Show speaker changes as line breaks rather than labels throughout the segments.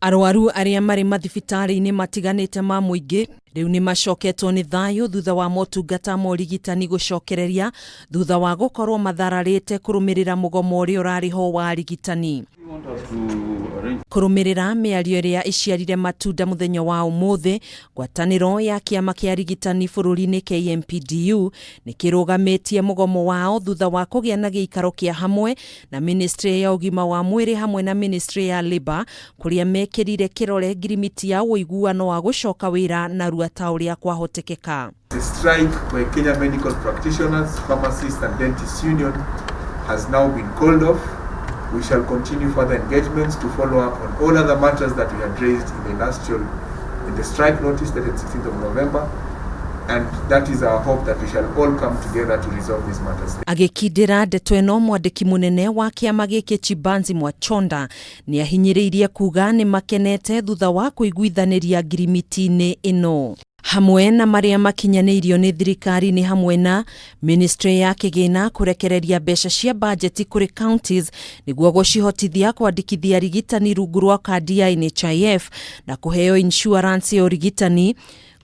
Arwaru arĩa marĩ mathibitarĩ-inĩ matiganĩte ma mũingĩ rĩu nĩ macoketwo nĩ thayũ thutha wa motungata ma ũrigitani gũcokereria thutha wa gũkorwo mathararĩte kũrũmĩrĩra mũgomo ũrĩa ũrarĩ ho wa arigitani. Kũrũmĩrĩra mĩario ĩrĩa ĩciarire matunda mũthenya wa ũmũthĩ, ngwatanĩro ya kĩama kĩa arigitani bũrũri-inĩ KMPDU nĩ kĩrũgamĩtie mũgomo wao thutha wa kũgĩa na gĩikaro kĩa hamwe na ministry ya ũgima wa mwĩrĩ hamwe na ministry ya Labour kũrĩa mekĩrire kĩrore ngirimiti ya ũiguano wa gũcoka wĩra narua ta ũrĩa kwahotekeka.
The strike by Kenya Medical Practitioners, Pharmacists and Dentists Union has now been called off. We shall continue further engagements to follow up on all other matters that we had raised in the industrial in the strike notice dated 16th of November. And that is our hope that we shall all come together to resolve these matters.
Agĩkindĩra ndeto ĩno, mwandĩki mũnene wa kĩama gĩkĩ Chibanzi Mwachonda nĩ ahinyĩrĩirie kuga nĩ makenete thutha wa kũiguithanĩria ngirimiti-inĩ ĩno. Hamwe na marĩa makinyanĩirio nĩ thirikari nĩ hamwe na ministry ya kĩgĩna kũrekereria mbeca cia bajeti kũrĩ counties nĩguo gũcihotithia kwandĩkithia arigitani rungu rwa kandi ya NHIF na kũheo insurance ya ũrigitani,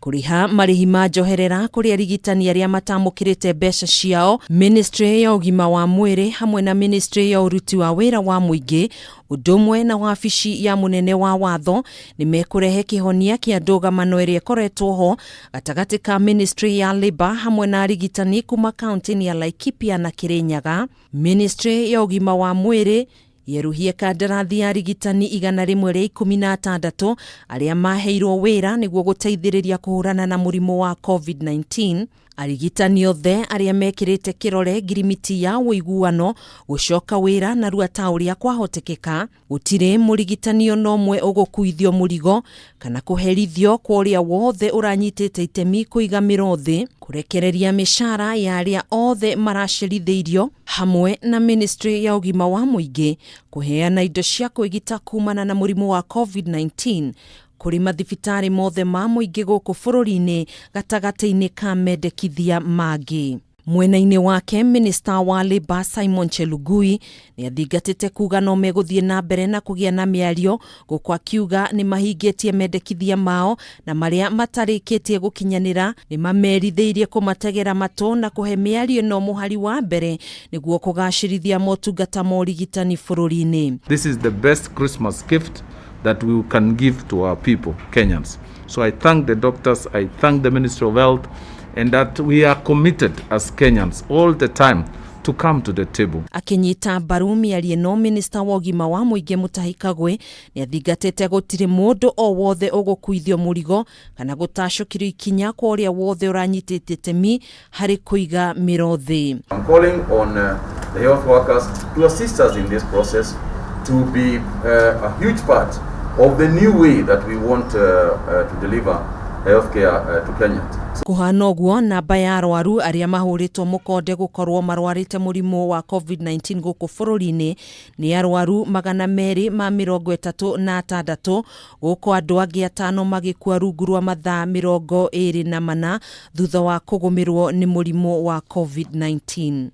kũrĩha marĩhi ma njoherera kũrĩ arigitani arĩa matamũkĩrĩte mbeca ciao, ministry ya ũgima wa mwĩrĩ hamwe na ministry ya ũruti wa wĩra wa mũingĩ ũndũ ũmwe na wabici ya mũnene wa watho nĩ mekũrehe kĩhonia kĩa ndũgamano ĩrĩa ĩkoretwo ho gatagatĩ ka ministry ya Labour hamwe na arigitani kuma kaunti-inĩ ya Laikipia na Kirinyaga. Ministry ya ũgima wa mwĩrĩ yeruhie kandarathi ya arigitani 116 arĩa maheirwo wĩra nĩguo gũteithĩrĩria kũhũrana na mũrimũ wa COVID-19. Arigitani othe arĩa mekĩrĩte kĩrore ngirimiti ya ũiguano gũcoka wĩra narua ta ũrĩa kwahotekeka. Gũtirĩ mũrigitani ona ũmwe ũgũkuithio mũrigo kana kũherithio kwa ũrĩa wothe ũranyitĩte itemi kũiga mĩro thĩ, kũrekereria mĩcara ya arĩa othe maracerithĩirio hamwe na ministry ya ũgima wa mũingĩ kũheana indo cia kwĩgita kumana na mũrimũ wa COVID-19 kũrĩ mathibitarĩ mothe ma mũingĩ gũkũ bũrũri-inĩ gatagatĩ-inĩ ka mendekithia mangĩ. Mwena-inĩ wake, minista wa Labour Simon Chelugui nĩ athingatĩte kuga no megũthiĩ na mbere na kũgĩa na mĩario, gũkũ akiuga nĩ mahingĩtie mendekithia mao na marĩa matarĩkĩtie gũkinyanĩra nĩ mamerithĩirie kũmategera matũ na kũhe mĩario ĩno mũhari wa mbere nĩguo kũgacĩrithia motungata ma ũrigitani bũrũri-inĩ.
This is the best Christmas gift that we can give to our people, Kenyans. So I thank the doctors, I thank the Ministry of Health, and that we are committed as Kenyans all the time to come to the table.
Akinyita mbaru mĩario ĩno, minista wa ũgima wa mũingĩ Mutahi Kagwe nĩ athingatĩte gũtirĩ mũndũ o wothe ũgũkuithio mũrigo kana gũtacũkĩrio ikinya kwa ũrĩa wothe ũranyitĩte itemi harĩ kũiga mĩro thĩ.
I'm calling on the health workers to assist us in this process, to be a huge part of the new way that we want to deliver healthcare to Kenyans.
Kũhana ũguo, namba ya arwaru arĩa mahũrĩtwo mũkonde gũkorwo marwarĩte mũrimũ wa COVID-19 gũkũ bũrũri-inĩ nĩ arwaru 236, gũkũ andũ angĩ 5 magĩkua rungu rwa mathaa 24 thutha wa kũgũmĩrwo nĩ mũrimũ wa COVID-19.